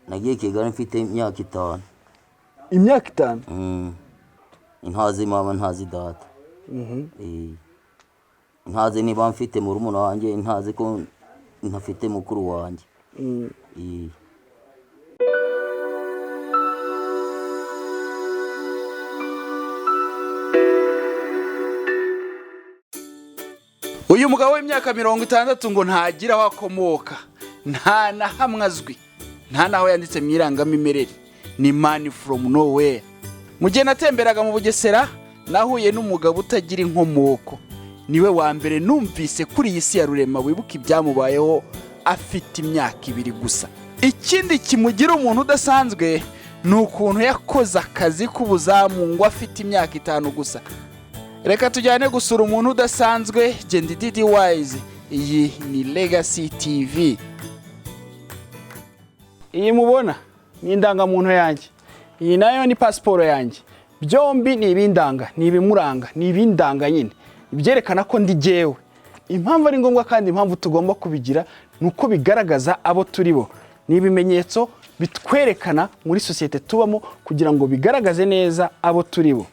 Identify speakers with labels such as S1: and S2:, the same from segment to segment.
S1: Nagiye Kigali mfite imyaka 5.
S2: Imyaka 5?
S1: Ntazi mama, ntazi data. Ntazi niba mfite murumuna wanjye, ntazi ko ntafite mukuru wanjye.
S3: Uyu mugabo w'imyaka 60 ngo ntagira aho akomoka, nta na hamwe azwi, nta n'aho yanditse mu irangamimerere, ni man from nowhere. Mu gihe natemberaga mu Bugesera nahuye n'umugabo utagira inkomoko, niwe wa mbere numvise kuri iyi si ya rurema wibuka ibyamubayeho afite imyaka 2 gusa. Ikindi kimugira umuntu udasanzwe ni ukuntu yakoze akazi k'ubuzamu ngo afite imyaka 5 gusa. Reka tujyane gusura umuntu udasanzwe. Genda Didi Wise, iyi ni Legacy TV. Iyi mubona ni indangamuntu yanjye, iyi nayo ni pasiporo yanjye, byombi ni ibindanga, ni ibimuranga, ni ibindanga nyine ibyerekana ko ndi jyewe. Impamvu ari ngombwa kandi impamvu tugomba kubigira ni uko bigaragaza abo turi bo, ni ibimenyetso bitwerekana muri sosiyete tubamo kugira ngo bigaragaze neza abo turi bo.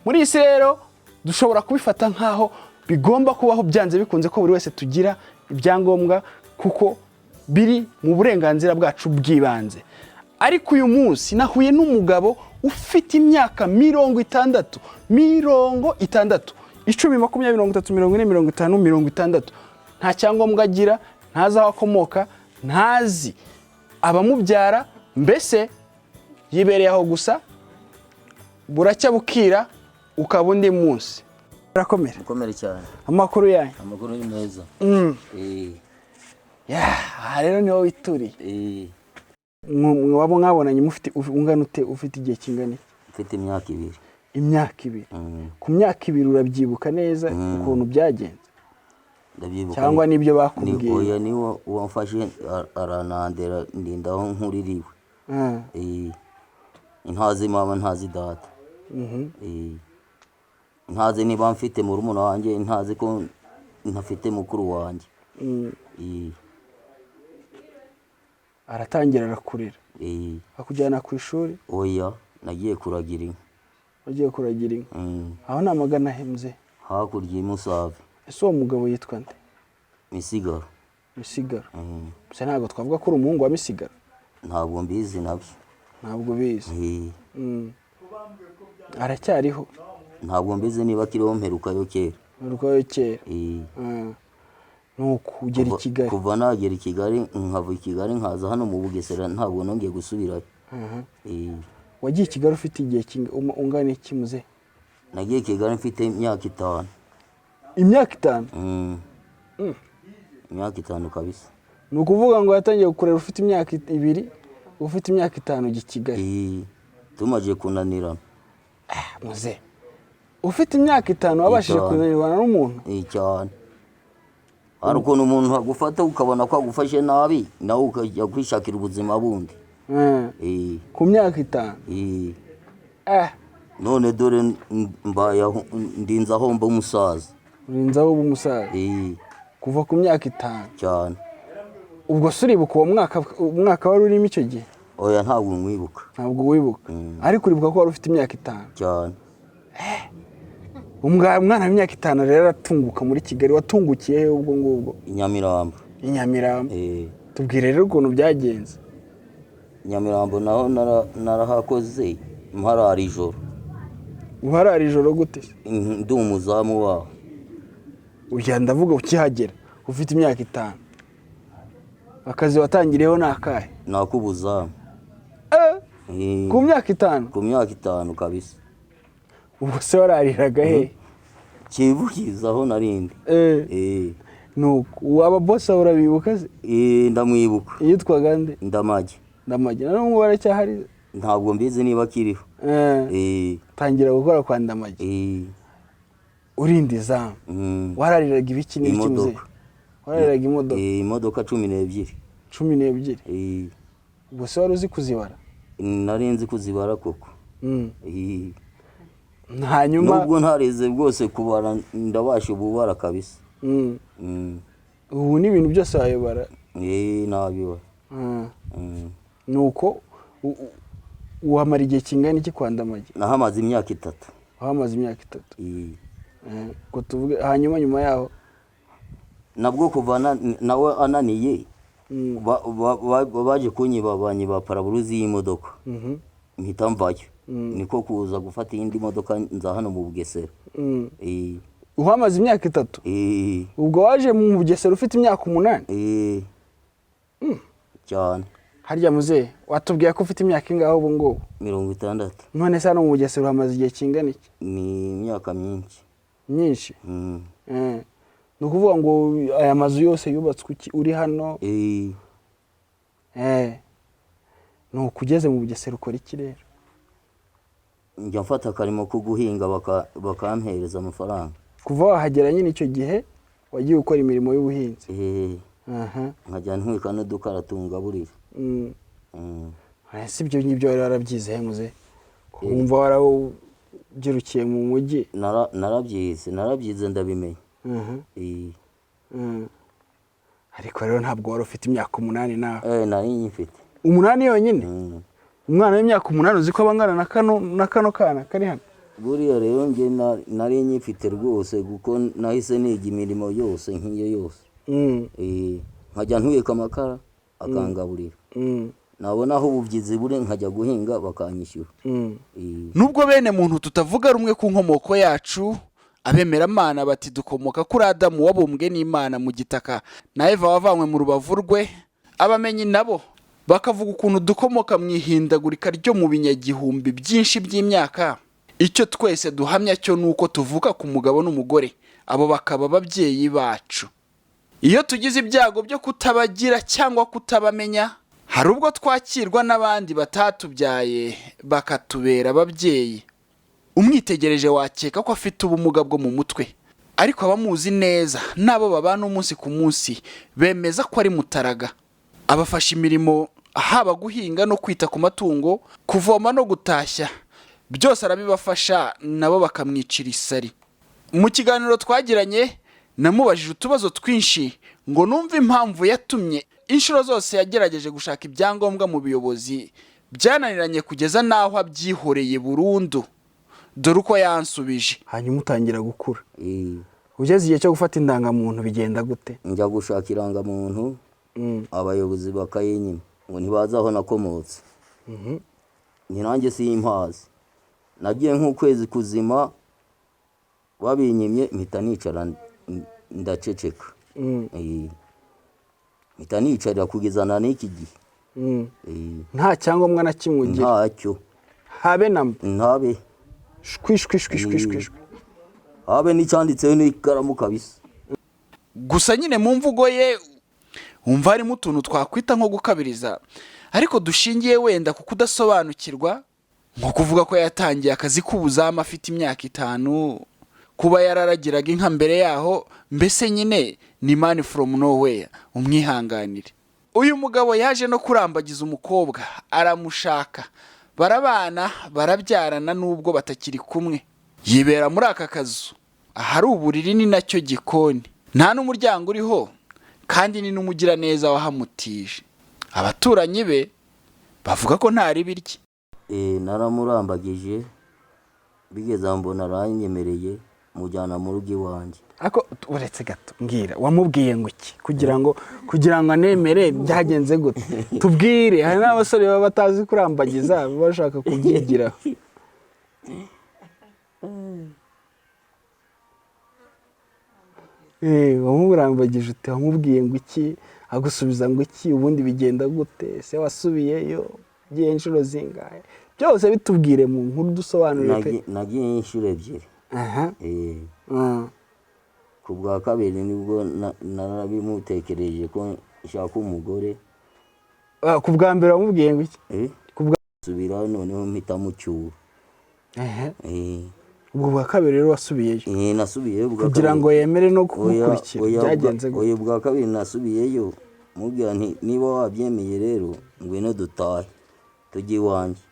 S3: Muri iyi si rero dushobora kubifata nk'aho bigomba kubaho byanze bikunze ko buri wese tugira ibyangombwa kuko biri mu burenganzira bwacu bw'ibanze. Ariko uyu munsi nahuye n'umugabo ufite imyaka 60, 60, 10, 20, 30, 40, 50, 60, nta cyangombwa agira, ntazi aho akomoka, ntazi abamubyara, mbese yibereye aho gusa, buracya bukira ukaba undi munsi. Urakomera?
S1: Mukomere cyane.
S3: Amakuru yanyu?
S1: Amakuru ni meza.
S3: Aha rero niho wituriye. Waba mwabonanye mufite ungana ute, ufite igihe kingana iki?
S1: Mfite imyaka 2.
S3: Imyaka 2. Ku myaka 2 urabyibuka neza ukuntu byagenze?
S1: Ndabyibuka.
S3: Cyangwa nibyo bakubwiye?
S1: Oya, niwo wamfashe aranandera ndinda aho nkuririwe. Ntazi mama, ntazi data. Ntazi niba mfite murumuna wanjye, ntazi ko ntafite mukuru wanjye.
S3: Aratangira arakurira. Akujyana ku ishuri?
S1: Oya, nagiye kuragira inka.
S3: Wagiye kuragira inka? Aho ni amagana ahembye?
S1: Hakurya y'Umusave.
S3: Ese uwo mugabo yitwa nde?
S1: Misigaro.
S3: Misigaro. Gusa ntabwo twavuga ko uri umuhungu wa Misigaro?
S1: Ntabwo mbizi nabyo.
S3: Ntabwo ubizi. Aracyariho?
S1: Ntabwo mbizi niba akiriho, mperukayo kera.
S3: Mperukayo kera. Nuko ugera i Kigali?
S1: Kuva nagera i Kigali, nkava i Kigali nkaza hano mu Bugesera, ntabwo nongeye gusubirayo.
S3: Wagiye i Kigali ufite igihe ungana iki muze?
S1: Nagiye i Kigali mfite imyaka 5.
S3: Imyaka 5?
S1: Imyaka 5 kabisa.
S3: Ni ukuvuga ngo yatangiye gukorera ufite imyaka 2, ufite imyaka 5 ujya i Kigali.
S1: Tumaze kunanirana.
S3: Muze, ufite imyaka 5 wabashije kunanirana n'umuntu?
S1: Cyane. Hari ukuntu umuntu agufata ukabona ko agufashe nabi, nawe ukajya kwishakira ubuzima bundi.
S3: Ku myaka 5?
S1: None dore mbaye ndinze aho mba umusaza.
S3: Urinze aho uba umusaza? Kuva ku myaka 5?
S1: Cyane.
S3: Ubwo se uribuka uwo mwaka wari urimo icyo gihe?
S1: Oya, ntabwo nkwibuka.
S3: Ntabwo wibuka. Ariko uribuka ko wari ufite imyaka 5?
S1: Cyane.
S3: Umwana w'imyaka 5 rero aratunguka muri Kigali. Watungukiye he ubwo ngubwo?
S1: I Nyamirambo.
S3: I Nyamirambo. Tubwire rero ukuntu byagenze.
S1: Nyamirambo naho narahakoze mparara ijoro.
S3: Uharara ijoro gute?
S1: Ndi umuzamu waho.
S3: Ujya ndavuga ukihagera ufite imyaka 5. Akazi watangiriyeho ni akahe?
S1: Ni ak'ubuzamu.
S3: Ku myaka 5?
S1: Ku myaka 5 kabisa.
S3: Ubwo se warariraga he?
S1: Kivukiza aho narindi.
S3: Nuko aba boss urabibuka se?
S1: Ndamwibuka.
S3: Yitwaga nde?
S1: Ndamage.
S3: Ndamage. Na n'ubu baracyahari?
S1: Ntabwo mbizi niba akiriho.
S3: Tangira gukora kwa Ndamage. Urinda izamu. Warariraga ibiki n'ibiki muze? Warariraga imodoka?
S1: Imodoka 12.
S3: 12? Ubwo se wari uzi kuzibara?
S1: Nari nzi kuzibara koko.
S3: Hanyuma
S1: nubwo ntarize bwose kubara ndabasha ububara kabisa.
S3: Ubu ni ibintu byose wayobara?
S1: Nabibara.
S3: Nuko uhamara igihe kingana iki kwa Ndamage?
S1: Nahamaze imyaka 3.
S3: Wahamaze imyaka 3.
S1: Eh.
S3: Ngo tuvuge hanyuma nyuma yaho
S1: Nabwo kuva nawe ananiye, baje kunyiba, banyiba paraburuzi y'imodoka, mpita mvayo, niko kuza gufata iyindi modoka nza hano mu Bugesera. Eh.
S3: Uhamaze imyaka 3?
S1: Eh.
S3: Ubwo waje mu Bugesera ufite imyaka 8?
S1: Eh. Cyane.
S3: Harya muzehe watubwiye ko ufite imyaka ingahe ubu ngubu?
S1: 60.
S3: None se hano mu Bugesera uhamaze igihe kingana iki?
S1: Ni imyaka myinshi.
S3: Myinshi? Ni ukuvuga ngo aya mazu yose yubatswe uri hano?
S1: Eh.
S3: Ni ukugeze mu Bugesera ukora iki rero?
S1: Njya mfata akarimo ko guhinga bakampereza amafaranga.
S3: Kuva wahagera nyine icyo gihe wagiye gukora imirimo y'ubuhinzi?
S1: Eh. Nkajya ntwika n'udukara tungaburira.
S3: Ese ibyo ngibyo wari warabyize muze? Wumva warabyirukiye mu mujyi?
S1: Narabyize ndabimenya.
S3: Ariko rero ntabwo wari ufite imyaka 8 nawe.
S1: Nari nyifite.
S3: 8 yonyine? Umwana w'imyaka 8 uzi ko abangana na kano kana kari hano?
S1: Buriya rero nge nari nyifite rwose, kuko nahise niga imirimo yose nk'iyo yose. Nkajya ntwika amakara akangaburira. Nabona aho ububyizi buri nkajya guhinga bakanyishyura.
S4: Nubwo bene muntu tutavuga rumwe ku nkomoko yacu, abemeramana bati dukomoka kuri Adamu wabumbwe n'Imana mu gitaka na Eva wavanywe mu rubavu rwe, abamenyi nabo bakavuga ukuntu dukomoka mu ihindagurika ryo mu binyagihumbi byinshi by'imyaka. Icyo twese duhamya cyo nuko tuvuka ku mugabo n'umugore, abo bakaba ababyeyi bacu. Iyo tugize ibyago byo kutabagira cyangwa kutabamenya, hari ubwo twakirwa n'abandi batatubyaye bakatubera ababyeyi. Umwitegereje wakeka ko afite ubumuga bwo mu mutwe, ariko abamuzi neza n'abo babana umunsi ku munsi bemeza ko ari mutaraga. Abafasha imirimo haba guhinga no kwita ku matungo, kuvoma no gutashya, byose arabibafasha nabo bakamwicira isari. Mu kiganiro twagiranye namubajije utubazo twinshi ngo numve impamvu yatumye inshuro zose yagerageje gushaka ibyangombwa mu buyobozi byananiranye kugeza n'aho abyihoreye burundu. Dore uko yansubije.
S3: Hanyuma utangira gukura. Ugeze igihe cyo gufata indangamuntu bigenda gute?
S1: Njya gushaka irangamuntu, abayobozi bakayinyima ngo ntibazi aho nakomotse. Ni nanjye simpazi. Nagiye nk'ukwezi kuzima babinyimye, mpita nicara ndaceceka. Mpita nicarira kugeza na n'iki gihe.
S3: Nta cyangombwa na kimwe ugira?
S1: Ntacyo.
S3: Habe namba?
S1: Ntabe.
S3: Shwi, shwi, shwi, shwi, shwi, shwi.
S1: Habe n'icyanditseho n'ikaramu kabisa.
S4: Gusa nyine mu mvugo ye wumva harimo utuntu twakwita nko gukabiriza, ariko dushingiye wenda ku kudasobanukirwa, nko kuvuga ko yatangiye akazi k'ubuzamu afite imyaka 5, kuba yararagiraga inka mbere yaho, mbese nyine ni man from nowhere, umwihanganire. Uyu mugabo yaje no kurambagiza umukobwa aramushaka, barabana barabyarana nubwo batakiri kumwe. Yibera muri aka kazu ahari uburiri ni nacyo gikoni, nta n'umuryango uriho, kandi ni n'umugiraneza wahamutije. Abaturanyi be bavuga ko nta ribi rye.
S1: Naramurambagije bigeze aho mbona aranyemereye, mujyana mu rugo iwanjye.
S3: Ariko uretse gato mbwira, wamubwiye ngo iki kugira ngo anemere? Byagenze gute? Tubwire. Hari n'abasore baba batazi kurambagiza bashaka kubyigiraho. Wamurambagije ute? Wamubwiye ngo iki? Agusubiza ngo iki? Ubundi bigenda gute? Se wasubiyeyo ugiye inshuro zingahe? Byose bitubwire mu nkuru, dusobanurire pe.
S1: Nagiye inshuro 2. Ku bwa kabiri nibwo narabimutekereje ko nshaka umugore.
S3: Ku bwa mbere wamubwiye ngo iki? Ku bwa
S1: Subira noneho mpita mucyura.
S3: Ubwo bwa kabiri rero wasubiyeyo?
S1: Nasubiyeyo bwa
S3: Kugira
S1: kabiri.
S3: ngo yemere no kugukurikira.
S1: Oya,
S3: Byagenze gute?
S1: Oya, bwa kabiri nasubiyeyo mubwira nti niba wabyemeye rero ngwino dutahe tujye iwanjye.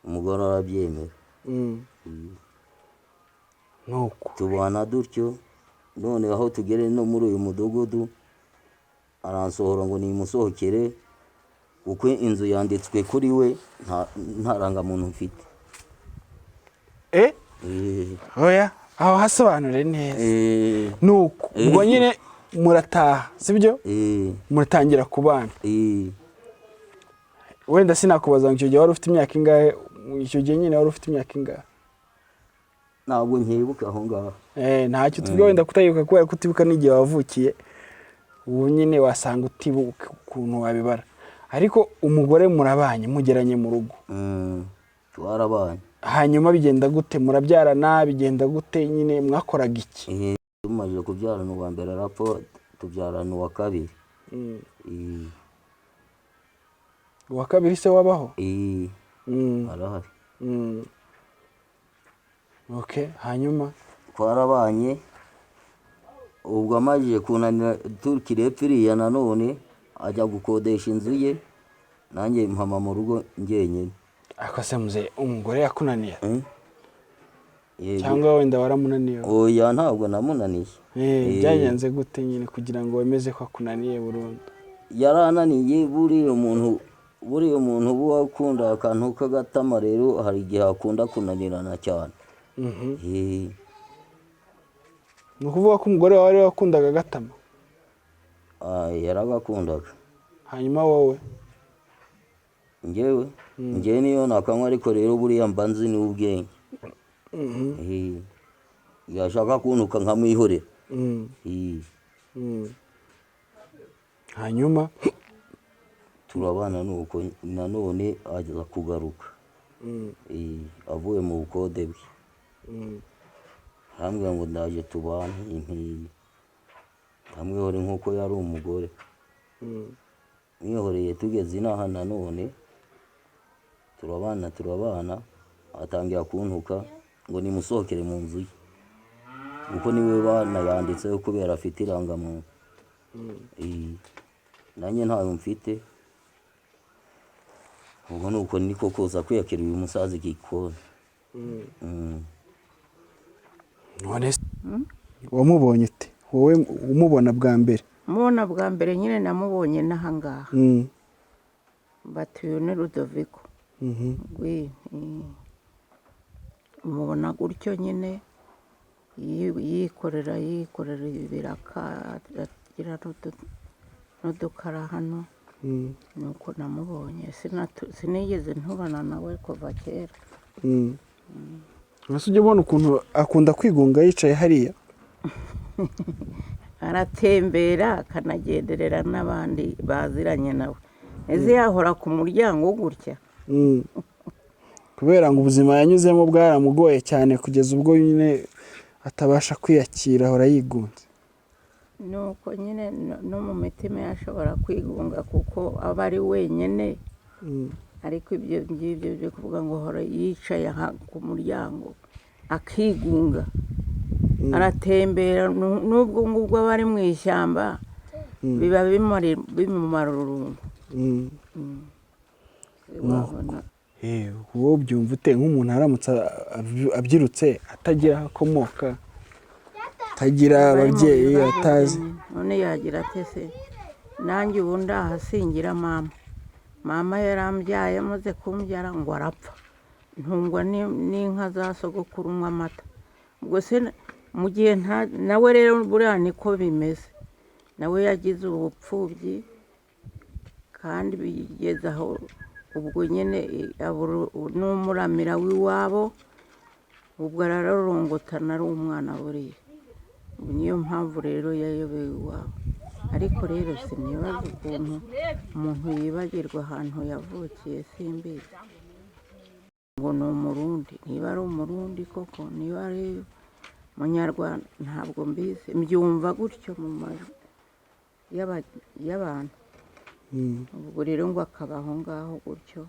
S1: Umugore arabyemera.
S3: Nuko
S1: tubana dutyo, none aho tugere no muri uyu mudugudu Aransohora ngo nimusohokere kuko inzu yanditswe kuri we, nta rangamuntu mfite.
S3: Eh.
S1: Eh,
S3: Oya, aho hasobanure neza. Nuko ubwo nyine murataha, sibyo?
S1: Eh.
S3: Muratangira kubana.
S1: Eh.
S3: Wenda sinakubaza ngo icyo gihe wari ufite imyaka ingahe? Icyo gihe nyine wari ufite imyaka ingahe?
S1: Ntabwo nkibuka aho ngaho.
S3: Eh, ntacyo tuvuga wenda kutayibuka kubera ko utibuka n'igihe wavukiye. Ubu nyine wasanga utibuka ukuntu wabibara, ariko umugore murabanye, mugeranye mu rugo.
S1: Twarabanye.
S3: Hanyuma bigenda gute? Murabyarana, bigenda gute nyine? Mwakoraga iki?
S1: Tumaze kubyarana uwa mbere arapfa, tubyarana uwa kabiri. Eh,
S3: Uwa kabiri se wabaho?
S1: Eh, arahari.
S3: Okay, hanyuma?
S1: Twarabanye, ubwo amajije kunanira tukiri epfo iriya, nanone ajya gukodesha inzu ye, nanjye mpama mu rugo njyenyine.
S3: Ariko se muzehe, umugore yakunaniye?
S1: Eh? Yego.
S3: Cyangwa wenda waramunaniye?
S1: Oya, ntabwo namunaniye.
S3: Byagenze gute nyine kugira ngo wemeze ko akunaniye burundu?
S1: Yarananiye. Buriya umuntu uba akunda akantu k'agatama, rero hari igihe akunda kunanirana cyane.
S3: Ni ukuvuga ko umugore wawe ariwe wakundaga agatama?
S1: Ah, yaragakundaga.
S3: Hanyuma wowe?
S1: Njyewe niyo nakanywa, ariko rero buriya mba nzi n'ubwenge. Yashaka kuntuka nkamwihorera.
S3: Hanyuma?
S1: Turabana, nuko nanone aza kugaruka. Avuye mu bukode bwe, arambwira ngo ndaje tubane, nti ndamwihore nk'uko yari umugore. Mwihoreye, tugeze inaha nanone turabana, atangira kuntuka ngo nimusohokere mu nzu ye kuko niwe banayanditseho kubera afite irangamuntu. Nanjye ntayo mfite. Ubwo nuko niko kuza kwiyakira uyu musaza igikoni.
S3: None se wamubonye ute wowe, umubona bwa mbere?
S5: Mubona bwa mbere nyine namubonye n'ahangaha. Bati uyu ni Rudoviko. Mubona gutyo nyine yikorera ibiraka, agira n'udukara hano. Nuko namubonye. Sinigeze nturana nawe kuva kera.
S3: Ese ujya ubona ukuntu akunda kwigunga yicaye hariya?
S5: Aratembera akanagenderera n'abandi baziranye nawe. Ese yahora ku muryango gutya?
S3: Kubera ngo ubuzima yanyuzemo bwaramugoye cyane, kugeza ubwo nyine atabasha kwiyakira, ahora yigunze.
S5: Nuko nyine no mu mitima yashobora kwigunga kuko aba ari wenyine. Ariko ibyo ngibyo byo kuvuga ngo hora yicaye aha ku muryango akigunga, aratembera n'ubwo ngubwo aba ari mu ishyamba, biba bimumara urungu. Wabona.
S3: Wowe ubyumva ute nk'umuntu aramutse abyirutse atagira aho akomoka, atagira
S5: Bari mu
S3: ababyeyi,
S5: bibazo
S3: atazi?
S5: byinshi. None yagira ate se? Nanjye ubu ndahasingira mama. Mama yarambyaye, amaze kumbyara ngo arapfa, ntungwa n'inka za sogokuru, unywa amata. Ubwo se mu gihe nawe rero buriya niko bimeze, nawe yagize ubupfubyi kandi bigeze aho ubwo nyine abura n'umuramira w'iwabo, ubwo ararorongotana ari umwana buriya. Ubu niyo mpamvu rero yayobewe iwabo. Ariko rero sinibaza ukuntu umuntu yibagirwa ahantu yavukiye, simbizi. Ngo ni Umurundi, niba ari Umurundi koko, niba ari Umunyarwanda, ntabwo mbizi. Mbyumva gutyo mu majwi y'abantu. Ubwo rero ngo akaba aho ngaho gutyo.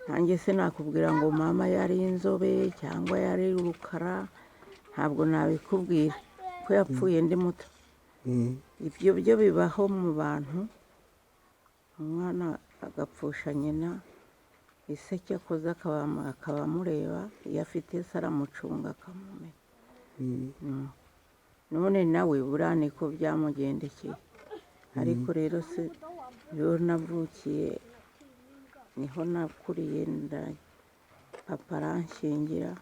S5: Nanjye sinakubwira ngo mama yari inzobe cyangwa yari urukara, ntabwo nabikubwira ko yapfuye ndi muto. Ibyo byo bibaho mu bantu, umwana agapfusha nyina, ise cyakoze akaba amureba, iyo afite se aramucunga akamumenya. None nawe buriya niko byamugendekeye. Ariko rero se iyo navukiye niho nakuriye, papa aranshyingira.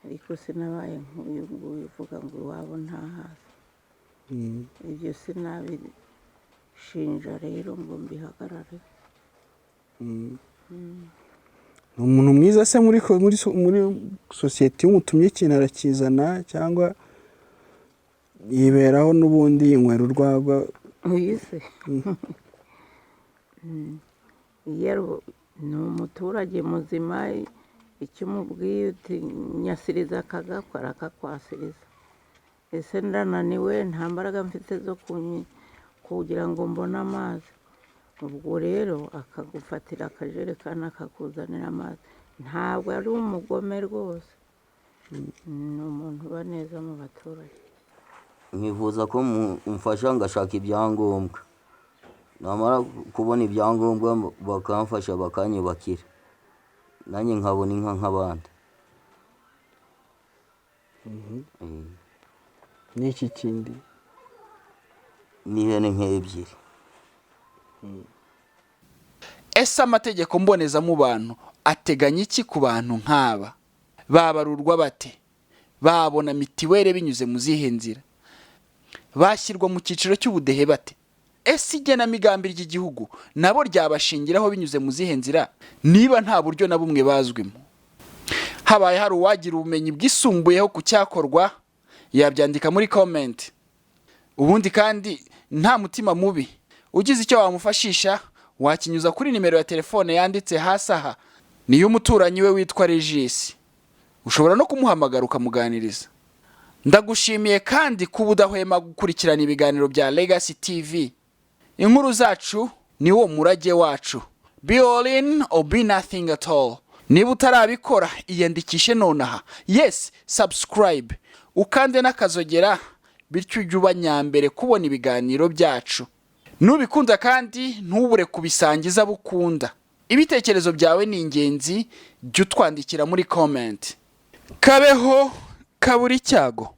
S5: Ariko sinabaye nk'uyu nguyu uvuga ngo iwabo ntahazi. Ibyo sinabishinja rero ngo mbihagarare.
S3: Ni umuntu mwiza se muri sosiyete? Iyo umutumye ikintu arakizana, cyangwa yiberaho n'ubundi yinywera urwagwa?
S5: Uyu se iyo ni umuturage muzima. Icyo umubwiye uti "Nyasiriza akagakwa", arakakwasiriza. Ese ndananiwe, nta mbaraga mfite zo kugira ngo mbone amazi. Ubwo rero akagufatira akajerekani akakuzanira amazi. Ntabwo ari umugome rwose, ni umuntu uba neza mu baturage.
S1: Nkifuza ko mumfasha ngashaka ibyangombwa, namara kubona ibyangombwa bakamfasha bakanyubakira, nanjye nkabona inka nk'abandi.
S3: N'iki kindi?
S1: N'ihene nk'ebyiri.
S4: Ese amategeko mbonezamubano ateganya iki ku bantu nk'aba? Babarurwa bate? Babona mitiweli binyuze mu zihe nzira? Bashyirwa mu cyiciro cy'ubudehe bate? Ese igenamigambi ry'igihugu nabo ryabashingiraho binyuze mu zihe nzira, niba nta buryo na bumwe bazwimo? Habaye hari uwagira ubumenyi bwisumbuyeho ku cyakorwa, yabyandika muri comment. Ubundi kandi nta mutima mubi, ugize icyo wamufashisha wakinyuza kuri nimero ya telefone yanditse hasi aha, niyo umuturanyi we witwa Regis. Ushobora no kumuhamagara ukamuganiriza. Ndagushimiye kandi kuba udahwema gukurikirana ibiganiro bya Legacy TV. Inkuru zacu ni wo murage wacu. Be all in or be nothing at all. Niba utarabikora, iyandikishe nonaha. Yes, subscribe, ukande n'akazogera, bityo ujye uba nyambere kubona ibiganiro byacu. Nubikunda kandi ntubure kubisangiza abo ukunda. Ibitekerezo byawe ni ingenzi, jya utwandikira muri comment. Kabeho kabura icyago.